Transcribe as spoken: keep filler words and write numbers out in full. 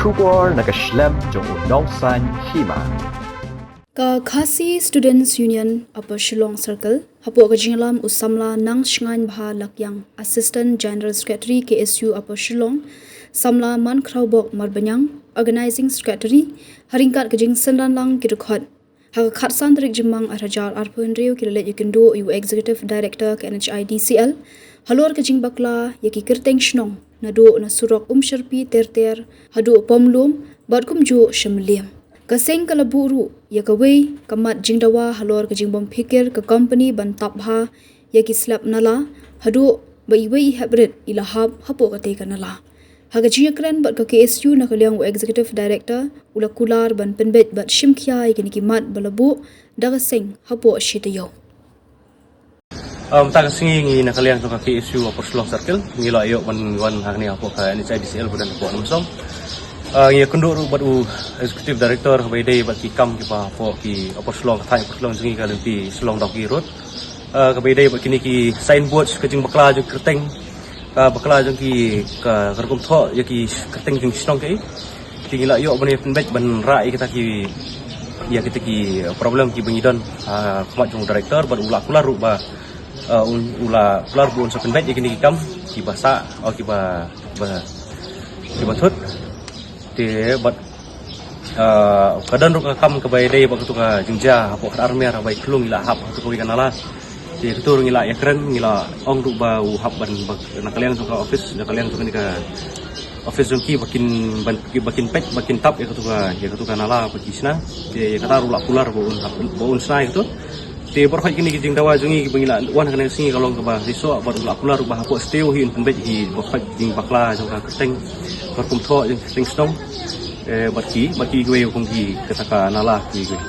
Khubor na ka shlem jong u Nongsaiñ Hima. Ka Khasi Students Union Upper Shillong Circle, hapoh ka jingïalam u samla Nangshngaiñ Bha Lakiang, Assistant General Secretary K S U Upper Shillong, samla Mankhrawbok Marbaniang, Organizing Secretary, ha ryngkat ka jingsynran lang ki dkhot. Ha ka khatsan tarik Jymmang arhajar arphew hynriew ki la leit ïakynduh ïa u Executive Director ka N H I D C L halor ka jingbakla ïa ki kyrteng shnong naduh na surok Umshyrpi ter ter haduh Pomlum bad kumjuh sha Mylliem. Ka seng ka la buh ruh ïa kawei ka mat jingdawa halor ka jingbym phikir ka company ban tap bha ïa ki slab nala haduh ba iwei i hep rit i la hap hapoh katei ka nala. Ha ka jingïakren bad ka K S U na ka liang u Executive Director u la kular ban pynbeit bad shim khia ïa kine ki mat ba la buh da ka seng hapoh shi taïew. Um, ta ka sngi ngi na ka liang jong ka K S U Upper Shillong Circle ngi la ïoh ban wan hangne hapoh ka N H I D C L ba don hapoh Nongsom. Uh, ngi ïakynduh ruh bad u Executive Director kaba ïadei bad ki kam kiba hapoh ki Upper Shillong, ka thaiñ Upper Shillong jong ngi, ka lynti Shillong Dawki Road. Uh, kaba ïadei bad kine ki signboard ka jingbakla jong kyrteng, ka bakla jong ki ka, ka rukom thoh ïa ki kyrteng jingshnong kaei. Te ngi la ïoh ban ïa pynbeit ban rah ïa kita ki, ïa kita ki problem kiba ngi don ha khmat jong u Director bad u la kular ruh ba, uh, un, u la kular ba un sa pynbeit ïa kine ki kam kiba sah, oh, kiba, kiba, kiba thut. Te bad, ah, ka don ruh ka kam kaba ïadei bad katu ka jingjia hapoh Khatar Miar, haba i Khlung i la hap ha katu kawei ka nala. Te katu ruh ngi la ïakren, ngi la ong ruh ba u hap ban, ba na ka liang jong ka office, na ka liang jong kane ka office jong ki ba kin ban, ba kin peit, ba kin tap ïa katu ka, ïa katu ka nala ba ki shna. Te ïa kata ruh la kular ba un hap, ba un shna ïa katu. Te baroh kine ki jingdawa jong ngi kiba ngi la wan ha kane ka sngi ka long kaba shisha bad u la kular ruh ba hapoh shi taïew hi un pynbeit hi baroh ki jingbakla jong ka kyrteng, ka rukom thoh jong ka kyrteng shnong, eh, bad ki, bad kiwei kum ki kata ka nala kiwei.